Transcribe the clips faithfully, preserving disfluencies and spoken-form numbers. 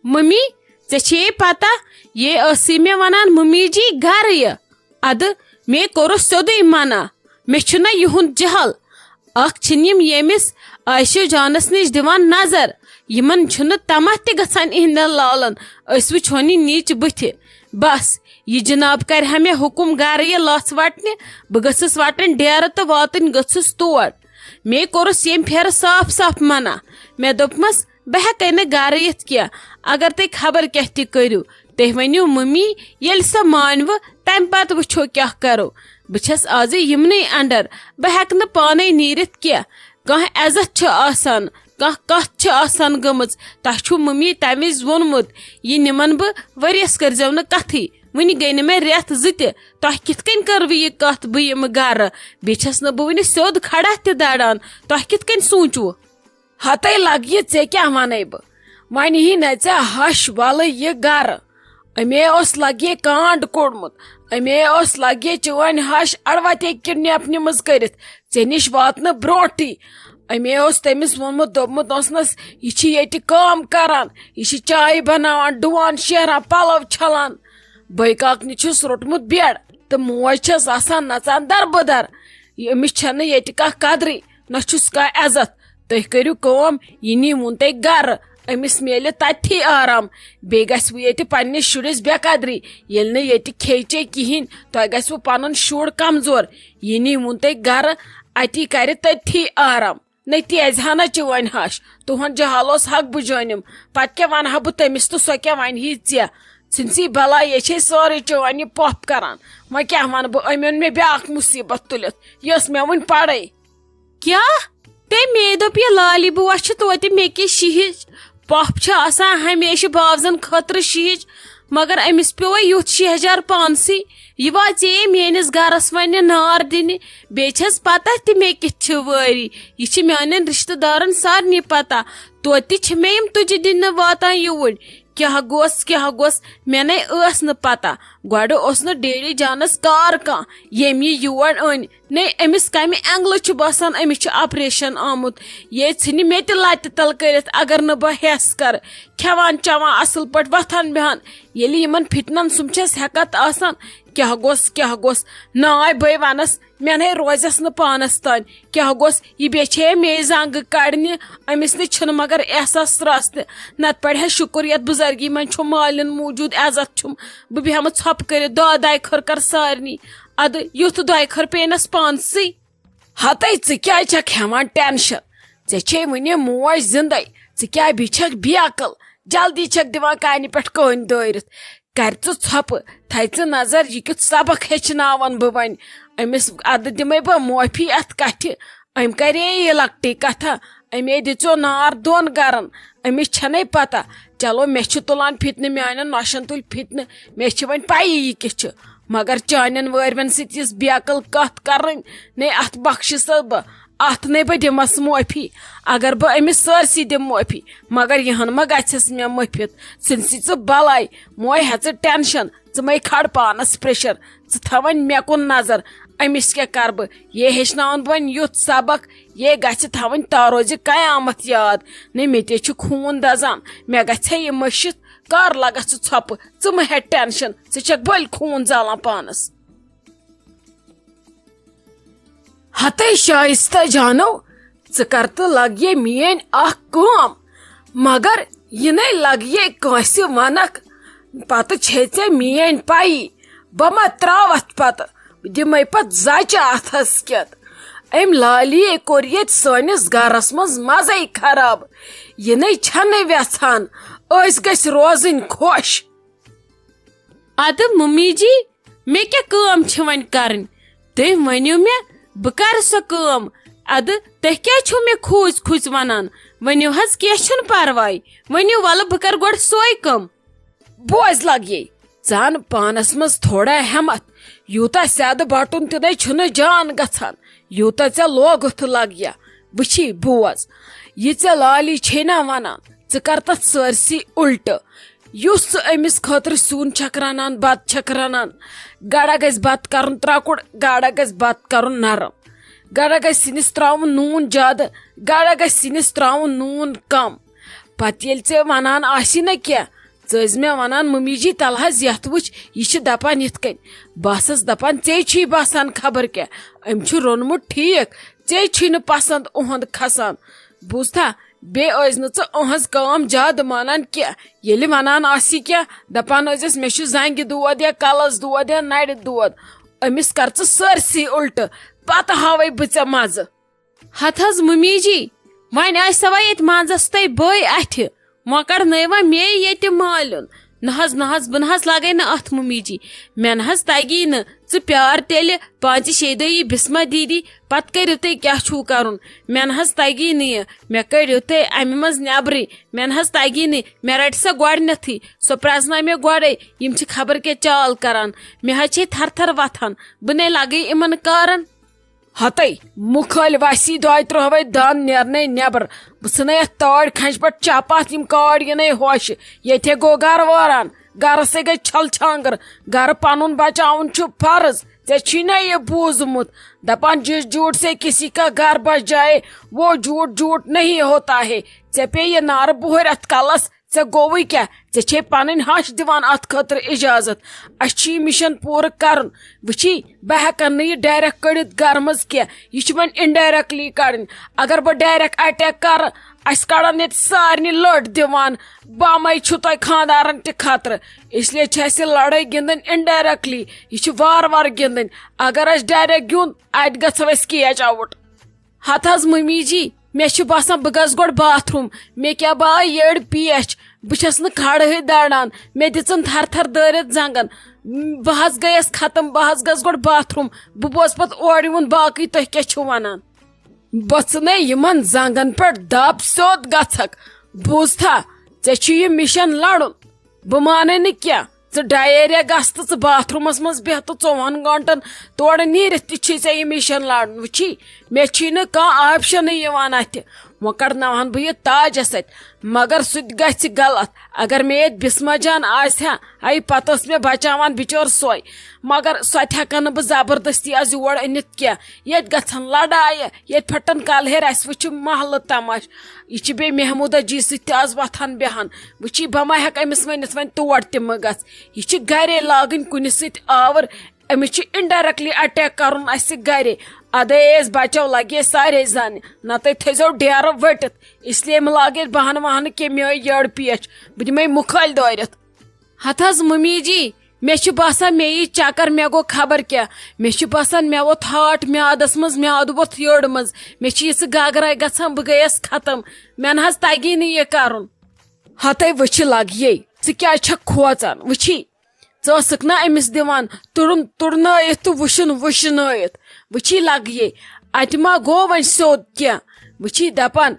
Mummy, ژےٚ چھیے پتہ، یے ٲسٕے مےٚ ونان ممی جی گرٕ یہِ۔ ادٕ مے کوٚرُس سیوٚدُے منع، مےٚ چھُنہ یِہُنٛد جہل۔ اکھ چھِنہٕ یِم ییٚمِس عایشہ جانس نِش دِوان نظر، یِمن چھُنہٕ تماہ تہِ گژھان اِہنٛدٮ۪ن لالن أسۍ وٕچھون یہِ نیچ بٕتھِ۔ بس، یہِ جناب کرِ ہا مےٚ حُکم گرٕ یہِ لژھ وٹنہِ، بہٕ گٔژھٕس وٹٕنۍ ڈیرٕ تہٕ واتٕنۍ گٔژھٕس تور۔ مے کوٚرُس ییٚمہِ پھیرٕ صاف صاف منع۔ مےٚ دوٚپمس، بہٕ ہٮ۪کَے نہٕ گرٕ یِتھ کینٛہہ۔ اگر تُہۍ خبر کیٛاہ تہِ کٔرِو، تُہۍ ؤنِو ممی، ییٚلہِ سۄ مانوٕ، تَمہِ پتہٕ وٕچھو کیٛاہ کرو۔ بہٕ چھَس آزٕ یِمنٕے under، بہٕ ہٮ۪کہٕ نہٕ پانے نیٖرِتھ کینٛہہ۔ کانٛہہ عزت چھُ آسان، کانٛہہ کتھ چھِ آسان گٔمٕژ۔ تۄہہِ چھُو ممی تَمہِ وِزِ ووٚنمُت، یہِ نِمن بہٕ ؤریَس، کٔرۍزیو نہٕ کتھٕے۔ وٕنہِ گٔے نہٕ مےٚ رٮ۪تھ زٕ تہِ، تۄہہِ کِتھ کٔنۍ کٔروٕ یہِ کتھ بہٕ یِمہٕ گرٕ؟ بیٚیہِ چھَس نہٕ بہٕ وٕنہِ سیوٚد کھڑا تہِ دَران۔ تۄہہِ کِتھ کٔنۍ سوٗنٛچوٕ؟ ہتے لگہِ، ژےٚ کیٛاہ وَنے بہٕ؟ وۄنۍ یی نہ ژےٚ ہش ولہٕ یہِ گرٕ۔ أمے اوس لگہِ کانٛڈ کوٚڑمُت، أمے اوس لگہِ چٲنۍ ہش اڑوتے کِڈنیپ نِمٕژ کٔرِتھ ژےٚ نِش واتنہٕ برونٛٹھٕے۔ أمے اوس تٔمِس ووٚنمُت، دوٚپمُت اوسنس، یہِ چھِ ییٚتہِ کٲم کران، یہِ چھِ چایہِ بناوان، ڈُوان، شیران، پلو چھلان۔ بٲے کاکنہِ چھُس روٚٹمُت بیڈ تہٕ موج چھس آسان نژان دربٕدر۔ أمِس چھنہٕ ییٚتہِ کانٛہہ قدرٕے، نہ چھُس کانٛہہ عزت۔ تُہۍ کٔرِو کٲم، یہِ نیٖوُن تُہۍ گرٕ، أمِس میلہِ تتتھی آرام۔ بیٚیہِ گژھِ وۄنۍ ییٚتہِ پننِس شُرِس بے قدری، ییٚلہِ نہٕ ییٚتہِ کھیٚیہِ چیٚیہِ کِہیٖنۍ، تۄہہِ گژھِوٕ پنُن شُر کمزور۔ یہِ نیٖوُن تُہۍ گرٕ، اتی کرِ تتتھی آرام۔ نہ تیزِ ہنا چٲنۍ ہش، تُہُنٛد جہل اوس حق بہٕ جٲنِم۔ پتہٕ کیٛاہ ونہٕ ہا بہٕ تٔمِس تہٕ سۄ کیٛاہ ونہِ ہی ژےٚ؟ ژھٕنسی بلاے، یے چھے سٲرٕے چٲنۍ یہِ پۄپھ کران۔ وۄنۍ کیٛاہ ونہٕ بہٕ، أمۍ اوٚن مےٚ بیٛاکھ مُصیبت تُلِتھ، یہِ ٲس مےٚ وٕنہِ پرے۔ کیٛاہ؟ تٔمۍ مے دوٚپ، یہِ لالی بوٗ چھِ توتہِ مےٚ کِس شِہِج۔ پۄپھ چھِ آسان ہمیشہِ باوزن خٲطرٕ شِہِج، مگر أمِس پیوٚوے یُتھ شہجار پانسٕے۔ یہِ واژے میٲنِس گرس وۄنۍ نار دِنہِ۔ بیٚیہِ چھس پتہ تہِ مےٚ کِتھ چھِ وٲری۔ یہِ چھِ میانٮ۪ن رشتہٕ دارن سارنٕے پتہ۔ توتہِ چھِ مےٚ یِم تُجہِ دِنہِ واتان یوٗرۍ۔ کیٛاہ گوٚژھ، کیٛاہ گوٚژھ، مےٚ نے ٲس نہٕ پتہ۔ گۄڈٕ اوس نہٕ ڈیڈی جانس کار کانٛہہ، ییٚمۍ یہِ یور أنۍ۔ نے أمِس کمہِ اینگلہٕ چھُ باسان أمِس چھُ آپریشن آمُت؟ یے ژھٕنہِ مےٚ تہِ لتہِ تل کٔرِتھ، اگر نہٕ بہٕ ہٮ۪س کرٕ۔ کھٮ۪وان چٮ۪وان اصل پٲٹھۍ، وۄتھان بیٚہان۔ ییٚلہِ یِمن فتنن سُم چھس ہٮ۪کتھ آسان، کیٛاہ گوٚژھ، کیٛاہ گوٚژھ؟ ناے بٲے ونس، مےٚ نے روزٮ۪س نہٕ پانس تانۍ۔ کیٛاہ گوٚژھ؟ یہِ بیٚیہِ چھے مے زنگہٕ کڑنہِ، أمِس نے چھُنہٕ مگر احساس سرٛاس تہِ۔ نتہٕ پرِ ہے شُکر، یتھ بُزرگی منٛز چھُم مالِن موٗجوٗد، عزت چھُم۔ بہٕ بیٚہمہٕ ژھۄپہٕ کٔرِتھ، دعا دایہِ خٲر کر سارنٕے۔ ادٕ یُتھ دعایہِ خٲر پیٚینس پانسٕے۔ ہتے، ژٕ کیٛازِ چھکھ ہٮ۪وان ٹینشن؟ ژےٚ چھے وُنہِ موج زندے، ژٕ کیٛاہ بیٚیہِ چھکھ بیقل؟ جلدی چھکھ دِوان کانہِ پٮ۪ٹھ کٲنۍ دٲرِتھ۔ کر ژٕ ژھۄپہٕ، تھاے ژٕ نظر، یہِ کیُتھ سبق ہیٚچھناون بہٕ وۄنۍ أمِس؟ ادٕ دِمے بہٕ معٲفی اتھ کتھِ۔ أمۍ کرے یہِ لۄکٹٕے کتھا، أمے دِژیو نار دۄن گرن۔ أمِس چھنَے پتہ۔ چلو، مےٚ چھُ تُلان فتنہٕ، میانٮ۪ن نۄشن تُلۍ فتنہٕ، مےٚ چھِ وۄنۍ پَیی یہِ کیٛاہ چھُ۔ مگر چانٮ۪ن وٲرۍوٮ۪ن سۭتۍ یِژھ بیقل کتھ کرٕنۍ، نے اتھ بخشس بہٕ، اتھ نے بہٕ دِمس معٲفی۔ اگر بہٕ أمِس سٲرسٕے دِمہٕ معٲفی، مگر یِہن ما گژھٮ۪س مےٚ مٔفِتھ؟ ژھٕنسی ژٕ بلاے، موے ہیژٕ ٹینشن، ژٕ مے کھڑ پانس پریشر، ژٕ تھاو وۄنۍ مےٚ کُن نظر۔ أمِس کیٛاہ کرٕ بہٕ؟ یے ہیٚچھناون بہٕ وۄنۍ یُتھ سبق، یے گژھِ تھاوٕنۍ تاروزِ قیامت یاد۔ نے مےٚ تے چھُ خوٗن دزان، مےٚ گژھِ ہے یہِ مٔشِتھ۔ کر لگس ژٕ ژھۄپہٕ، ژٕ مہ ہےٚ ٹینشن، ژٕ چھکھ بٔلۍ خوٗن زالان پانس۔ ہتے شایستہ جانو، ژٕ کر تہٕ لگ یے میٲنۍ اکھ کٲم، مگر یہِ نے لگ یے کٲنٛسہِ ونکھ، پتہٕ چھے ژےٚ میٲنۍ پَیی، بہٕ ما تراوتھ پتہٕ، بہٕ دِمے پتہٕ زچہِ اتھس کٮ۪تھ۔ أمۍ لالیے کوٚر ییٚتہِ سٲنِس گرس منٛز مزے خراب، یہِ نے چھنہٕ ویژھان أسۍ گٔژھۍ روزٕنۍ خۄش۔ ادٕ ممی جی، مےٚ کیٛاہ کٲم چھِ وۄنۍ کرٕنۍ؟ تُہۍ ؤنِو مےٚ، بہٕ کرٕ سۄ کٲم۔ ادٕ تُہۍ کیٛازِ چھِو مےٚ کھوٗژۍ کھوٗژۍ ونان؟ ؤنِو حظ، کینٛہہ چھُنہٕ پرواے۔ ؤنِو، ولہٕ بہٕ کرٕ گۄڈٕ سۄے کٲم۔ بوز لگیے، ژٕ ان پانس منٛز تھوڑا ہٮ۪متھ۔ یوٗتاہ سیادٕ بٹُن تہِ نے چھُنہٕ جان گژھان، یوٗتاہ ژےٚ لوگُتھ لگیا۔ وٕچھی، بوز، یہِ ژےٚ لالی چھے نا ونان، ژٕ کر تتھ سٲرسٕے الٹہٕ۔ یُس ژٕ أمِس خٲطرٕ سیُن چھکھ رنان، بتہٕ چھکھ رنان، گڑا گژھِ بتہٕ کرُن ترٛکُر، گڑا گژھِ بتہٕ کرُن نرم، گڑا گژھِ سِنِس ترٛاوُن نوٗن زیادٕ، گڑا گژھِ سِنِس ترٛاوُن نوٗن کم۔ پتہٕ ییٚلہِ ژےٚ ونان آسی نہ کینٛہہ، ژٕ ٲسۍ مےٚ ونان، "ممی جی، تلہٕ حظ یتھ وٕچھ، یہِ چھِ دپان یِتھ کٔنۍ۔" بہٕ ٲسٕس دپان، "ژے چھی باسان خبر کیٛاہ، أمۍ چھُ روٚنمُت ٹھیٖک، ژے چھی نہٕ پسند اُہُنٛد کھسان۔" بوٗزتھا؟ بیٚیہِ ٲسۍ نہٕ ژٕ أہنٛز کٲم زیادٕ مانان کینٛہہ۔ ییٚلہِ ونان آسی کینٛہہ، دپان ٲسِس، "مےٚ چھُ زنٛگہِ دود یا کلس دود یا نرِ دود۔" أمِس کر ژٕ سٲرسٕے الٹہٕ، پتہٕ ہاوے بہٕ ژےٚ مزٕ۔ ہتہٕ حظ ممی جی، وۄنۍ ٲسۍ سوا ییٚتہِ منٛزس تُہۍ بٲے اَتھِ، وۄنۍ کڑنٲیوا مے ییٚتہِ مالیُن؟ نہ حظ، نہ حظ، بہٕ نہ حظ لگے نہٕ اتھ ممی جی، مےٚ نہ حظ تگی نہٕ۔ ژٕ پیار تیٚلہِ پانٛژِ شیٚیہِ دۄہ یی بسمہ دیدی، پتہٕ کٔرِو تُہۍ کیٛاہ چھُو کرُن۔ مےٚ نہ حظ تگی نہٕ یہِ، مےٚ کٔڑِو تُہۍ امہِ منٛز نٮ۪برٕے۔ مےٚ نہ حظ تگی نہٕ، مےٚ رٹہِ سۄ گۄڈٕنیتھٕے، سۄ پرزناے مےٚ گۄڈے۔ یِم چھِ خبر کیٛاہ چال کران، مےٚ حظ چھے تھر تھر وتھان، بہٕ نے لگے یِمن کارن۔ ہتے، مُکھٲلۍ وسی دۄیہِ ترٛہہ وے دان نیرنے نٮ۪بر۔ بہٕ ژھٕنے یتھ تٲڑۍ کھنٛجہِ پٮ۪ٹھ چپاتھ، یِم کٲڑۍ یِنے ہوشہِ۔ ییٚتہِ گوٚو گرٕ وٲران، گرس سۭتۍ گٔے چھل چھانگر۔ گرٕ پنُن بچاوُن چھُ فرض۔ ژےٚ چھی نا یہِ بوٗزمُت، دپان، "جس جھوٹ سے کسی کا گھر بس جائے، وہ جھوٹ جھوٹ نہیں ہوتا ہے۔" ژےٚ پیٚیہِ یہِ نارٕ بُہٕرۍ اتھ کلس۔ ژےٚ گوٚوُے کیٛاہ؟ ژےٚ چھے پنٕنۍ ہش دِوان اتھ خٲطرٕ اجازت۔ اسہِ چھُ یہِ مِشن پوٗرٕ کرُن۔ وٕچھی، بہٕ ہٮ۪کن نہٕ یہِ ڈایریکٹ کٔڑِتھ گرٕ منٛز کینٛہہ۔ یہِ چھِ وۄنۍ انڈایریکٹلی کڑٕنۍ۔ اگر بہٕ ڈایریکٹ اٹیک کرٕ، اسہِ کڑن ییٚتہِ سارنٕے لٔٹ دِوان۔ بامے چھُ تۄہہِ خانٛدارن تہِ خطرٕ۔ اس لیے چھِ اسہِ لڑٲے گِنٛدٕنۍ انڈایریکٹلی۔ یہِ چھِ وارٕ وارٕ گِنٛدٕنۍ۔ اگر اسہِ ڈایریکٹ گیُنٛد، اتہِ گژھو أسۍ کیچ آوُٹ۔ ہتہٕ حظ ممی جی، مےٚ چھُ باسان بہٕ گژھٕ گۄڈٕ باتھ روٗم۔ مےٚ کیٛاہ بہٕ آے یٔڑ پیچ، بہٕ چھس نہٕ کھڑہٕے داران۔ مےٚ دِژٕن تھر تھر دٲرِتھ زنٛگن۔ بہٕ حظ گٔیس ختم، بہٕ حظ گژھٕ گۄڈٕ باتھ روٗم۔ بہٕ بوزٕ پتہٕ اورٕ یِوُن باقٕے تُہۍ کیٛاہ چھِو ونان۔ بہٕ ژھٕنے یِمن زنٛگن پٮ۪ٹھ دب، سیوٚد گژھکھ۔ بوٗزتھا، ژےٚ چھُ یہِ مِشن لڑُن۔ بہٕ مانَے نہٕ کینٛہہ۔ ژٕ ڈایریا گژھ تہٕ ژٕ باتھ روٗمس منٛز بیٚہہ تہٕ ژوٚوُہن گٲنٛٹن تورٕ نیٖرِتھ تہِ چھُے ژےٚ یہِ مِشن لارُن۔ وٕچھی، مےٚ چھی نہٕ کانٛہہ آپشنٕے یِوان اَتھِ۔ وۄنۍ کڑناوہن بہٕ یہِ تاجس اَتھِ، مگر سُہ تہِ گژھِ غلط۔ اگر مےٚ ییٚتہِ بسمہ جان آسہِ ہا، اَیہِ پتہٕ ٲس مےٚ بچاوان بچٲر سۄے، مگر سۄ تہِ ہٮ۪کن نہٕ بہٕ زبردستی از یور أنِتھ کینٛہہ۔ ییٚتہِ گژھن لڑایہِ، ییٚتہِ پھٹن کلہٕ ہیٚرِ، اَسہِ وٕچھِ محلہٕ تماش۔ یہِ چھِ بیٚیہِ محموٗدہ جی سۭتۍ تہِ از وۄتھان بیٚہان۔ وٕچھی، بہٕ ما ہٮ۪کہٕ أمِس ؤنِتھ وۄنۍ تور تہِ مہٕ گژھ۔ یہِ چھِ گرے لاگٕنۍ کُنہِ سۭتۍ آوٕر۔ أمِس چھُ انڈایریکٹلی اٹیک کرُن اَسہِ گرے۔ ادے أسۍ بچو لگے سارے زنہِ، نتہٕ تھٲیزیو ڈیرٕ ؤٹِتھ۔ اس لیے مہٕ لاگہِ بہانہٕ وہانہٕ کینٛہہ، مےٚ ٲے یٔڑ پیچ، بہٕ دِمے مُکھٲلۍ دٲرِتھ۔ ہتہٕ حظ ممی جی، مےٚ چھُ باسان مےٚ یی چکر، مےٚ گوٚو خبر کیٛاہ۔ مےٚ چھُ باسان مےٚ ووٚتھ ہارٹ میادس منٛز، میادٕ ووٚتھ یٔڑ منٛز۔ مےٚ چھِ یِژھٕ گگرے گژھان، بہٕ گٔیس ختم۔ مےٚ نہ حظ تگی نہٕ یہِ کرُن۔ ہتے وٕچھِ لگیے، ژٕ کیٛازِ چھکھ کھوژان؟ وٕچھی، ژٕ ٲسٕکھ نا أمِس دِوان تُرُن تُرنٲیِتھ تہٕ وٕشُن وٕشنٲیِتھ۔ وٕچھی لگیے، اتہِ ما گوٚو وۄنۍ سیوٚد کینٛہہ؟ وٕچھی دپان،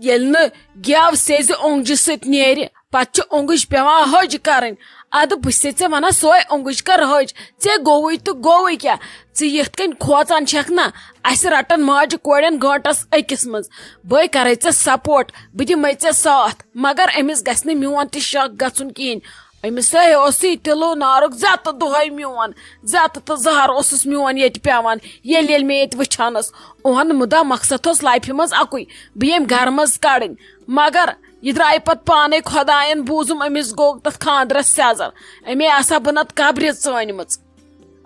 ییٚلہِ نہٕ گٮ۪و سیزِ اونٛگجہِ سۭتۍ نیرِ، پتہٕ چھِ اونٛگٕج پٮ۪وان ۂج کرٕنۍ۔ ادٕ بہٕ چھسے ژےٚ ونان، سۄے اونٛگٕج کر ۂج۔ ژےٚ گوٚوُے تہٕ گوٚوُے کیٛاہ؟ ژٕ یِتھ کٔنۍ کھوژان چھکھ نا، اسہِ رٹن ماجہِ کورٮ۪ن گٲنٹس أکِس منٛز۔ بہٕ کرے ژےٚ سپورٹ، بہٕ دِمے ژےٚ ساتھ، مگر أمِس گژھِ نہٕ میون تہِ شک گژھُن کِہینۍ۔ أمِس ہے اوسُے تِلو نارُک زتہٕ دۄہے میون، زتہٕ تہٕ زہر اوسُس میون ییٚتہِ پٮ۪وان۔ ییٚلہِ ییٚلہِ مےٚ ییٚتہِ وٕچھان ٲس، اوہن مُدا مقصد اوس لایفہِ منٛز اکُے، بہٕ ییٚمہِ گرٕ منٛز کڑٕنۍ۔ مگر یہِ درٛایہِ پتہٕ پانے خۄداین، بوٗزُم أمِس گوٚو تتھ خانٛدرس سیزر۔ أمے آسہٕ ہا بہٕ نتہٕ قبرِ ژٲنمٕژ۔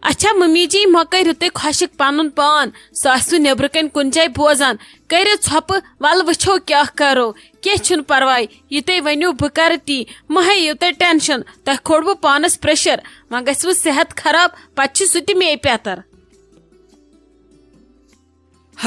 اچھا ممی جی، مۄ کٔرِو تُہۍ خۄشِک پنُن پان، سُہ آسِوٕ نیٚبرٕ کنہِ کُنہِ جایہِ بوزان۔ کٔرِو ژھۄپہٕ، ولہٕ وٕچھو کیٛاہ کرو۔ کینٛہہ چھُنہٕ پرواے، یہِ تُہۍ ؤنِو بہٕ کرٕ تی۔ مہ ہیٚیِو تُہۍ ٹینشن، تۄہہِ کھوٚروٕ پانس پریشر، وۄنۍ گژھِوٕ صحت خراب، پتہٕ چھُ سُہ تہِ مے پیتر۔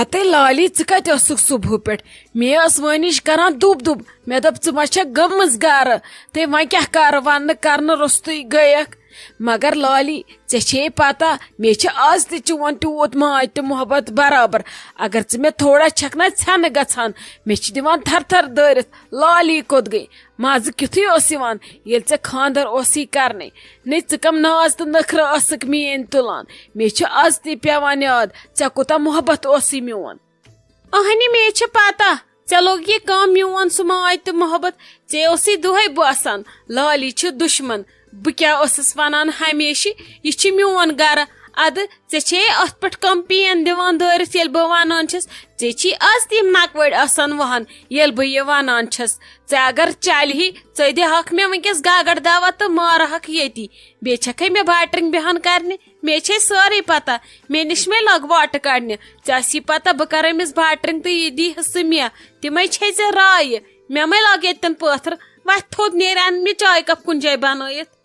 ہتے لالی، ژٕ کتہِ ٲسٕکھ صبحہٕ پٮ۪ٹھ؟ مےٚ ٲس وٲنِج کران دُب دُب۔ مےٚ دوٚپ، ژٕ ما چھکھ گٔمٕژ گرٕ؟ تہٕ وۄنۍ کیٛاہ کرٕ، وننہٕ کرنہٕ روٚستُے گٔیکھ۔ مگر لالی، ژےٚ چھے پتہ، مےٚ چھِ از تہِ چون تیوٗت ماے تہٕ محبت برابر۔ اگر ژٕ مےٚ تھوڑا چھکھ نہ ژھٮ۪نہٕ گژھان، مےٚ چھِ دِوان تھر تھر دٲرِتھ۔ لالی کوٚت گٔے؟ مزٕ کیُتھُے اوس یِوان، ییٚلہِ ژےٚ خانٛدر اوسُے کرنَے۔ نے ژٕ کم ناز تہٕ نخرٕ ٲسٕکھ میٲنۍ تُلان۔ مےٚ چھُ از تہِ پٮ۪وان یاد، ژےٚ کوٗتاہ محبت اوسُے میون۔ اہنہِ، مے چھِ پتہ، ژےٚ لوٚگ یہِ کم میون سُہ ماے تہٕ محبت۔ ژےٚ اوسُے دۄہے باسان، لالی چھِ دُشمن۔ بہٕ کیٛاہ ٲسٕس ونان ہمیشہِ، یہِ چھِ میون گرٕ، ادٕ ژےٚ چھے اتھ پٮ۪ٹھ کم پین دِوان دٲرِتھ، ییٚلہِ بہٕ ونان چھس؟ ژےٚ چھی از تہِ یِم نکوٲڑۍ آسان وہان، ییٚلہِ بہٕ یہِ ونان چھس۔ ژےٚ اگر چلہِ ہی، ژےٚ دِہکھ مےٚ وٕنکیٚس گگر دوا تہٕ مارہکھ ییٚتی۔ بیٚیہِ چھکھے مےٚ باٹرِنگ بیہان کرنہِ، مےٚ چھے سٲرٕے پتہ۔ مےٚ نِش مے لگ واٹہٕ کڑنہِ۔ ژےٚ آسی پتہ بہٕ کرٕ أمِس باٹرِنگ تہٕ یہِ دی حصہٕ مےٚ۔ تِمے چھے ژےٚ رایہِ۔ مےٚ مے لگ ییٚتٮ۪ن پٲتھر۔ وتھ تھوٚد نیرِ، ان مےٚ چایہِ کپ کُنہِ جایہِ بنٲیِتھ۔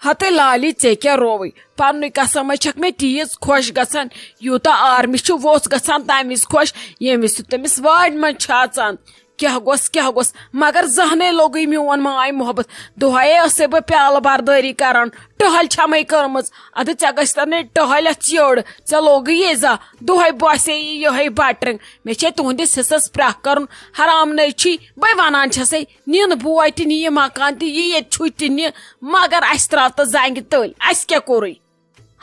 ہتے لالی، ژےٚ کیٛاہ رووٕے؟ پننُے قسم ہے چھکھ مےٚ تیٖژ خۄش گژھان، یوٗتاہ آرمہِ چھُ ووٚژھ گژھان تمہِ وِزِ خۄش، ییٚمہِ وِزِ سُہ تٔمِس وارِ منٛز چھِ اژان۔ کیٛاہ گوٚژھ، کیٛاہ گوٚژھ، مگر زہنے لوٚگُے میون ماے محبت۔ دۄہے ٲسے بہٕ پیالہٕ بردٲری کران، ٹہل چھمے کٔرمٕژ۔ ادٕ ژےٚ گژھِ تنے ٹہل اتھ یٔڑ، ژےٚ لوٚگُے یے زا۔ دۄہے باسے یہِ یِہے بٹرِنگ۔ مےٚ چھے تُہندِس حصس پرٛکھ کرُن، حرام نٔے چھی۔ بے ونان چھسے، نِن بوے تہِ نہِ یہِ مکان تہِ، یہِ ییٚتہِ چھُے تہِ نہِ، مگر اسہِ تراو تہٕ زنگہِ تٔلۍ، اسہِ کیٛاہ کوٚرُے؟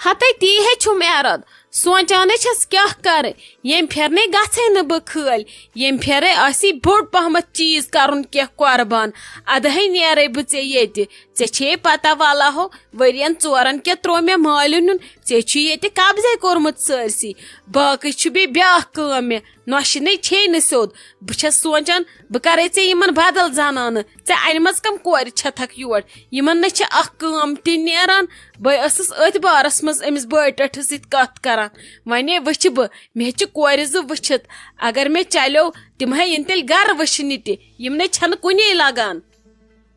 ہتے تی ہے چھُم اراد، سونچانے چھس کیٛاہ کرٕ، ییٚمہِ پھرنے گژھے نہٕ بہٕ خٲلۍ، ییٚمہِ پھرے آسی بوٚڑ پہمتھ چیز کرُن کینٛہہ قربان، ادٕ ہے نیرے بہٕ ژےٚ ییٚتہِ۔ ژےٚ چھے پتہ واللہ ہو، ؤرین ژورن کیٛاہ تروو مےٚ مالہِ نیُن، ژےٚ چھُے ییٚتہِ قبضے کوٚرمُت سٲرسٕے۔ باقٕے چھُ بیٚیہِ بیٛاکھ کٲم مےٚ، نۄشہِ نے چھے نہٕ سیوٚد۔ بہٕ چھس سونچان، بہٕ کرے ژےٚ یِمن بدل زنانہٕ۔ ژےٚ انِمژ کم کورِ چھتھکھ یور؟ یِمن نے چھِ اکھ کٲم تہِ نیران۔ بے ٲسٕس أتھۍ بارس منٛز أمِس بٲے ٹٲٹھِس سۭتۍ کتھ کران۔ ونے وٕچھِ بہٕ، مےٚ چھِ کورِ زٕ وٕچھِتھ۔ اگر مےٚ چلیو، تِم ہے یِن تیٚلہِ گرٕ وٕچھنہِ تہِ۔ یِم نے چھنہٕ کُنے لگان۔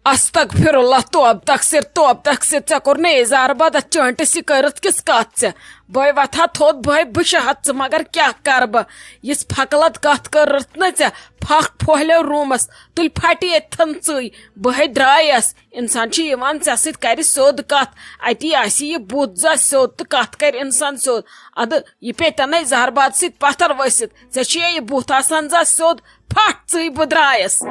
استغفر اللہ، توب تقصیر، توب تقصیر، ژےٚ کوٚر نہٕ اظہار بدتھ چٲنٹس یہِ کٔرِتھ کِس کتھ ژےٚ؟ بٲے وۄتھا تھوٚد، بٲے بہٕ شہتھ ژٕ، مگر کیٛاہ کرٕ بہٕ؟ یِژھ پھکلت کتھ کٔرٕتھ نہ ژےٚ؟ پھکھ پھۄہلیو روٗمس، تُلۍ پھٹہِ ییٚتھن ژٕے۔ بہٕ ہے درٛایس۔ انسان چھُ یِوان ژےٚ سۭتۍ کرِ سیوٚد کتھ، اتی آسہِ یہِ بُتھ زا سیوٚد تہٕ کتھ کرِ انسان سیوٚد۔ ادٕ یہِ پیٚتن نے زہر باد سۭتۍ پتھر ؤسِتھ، ژےٚ چھُے یہِ بُتھ آسان زا سیوٚد؟ پھٹھ ژٕے، بہٕ درٛایس۔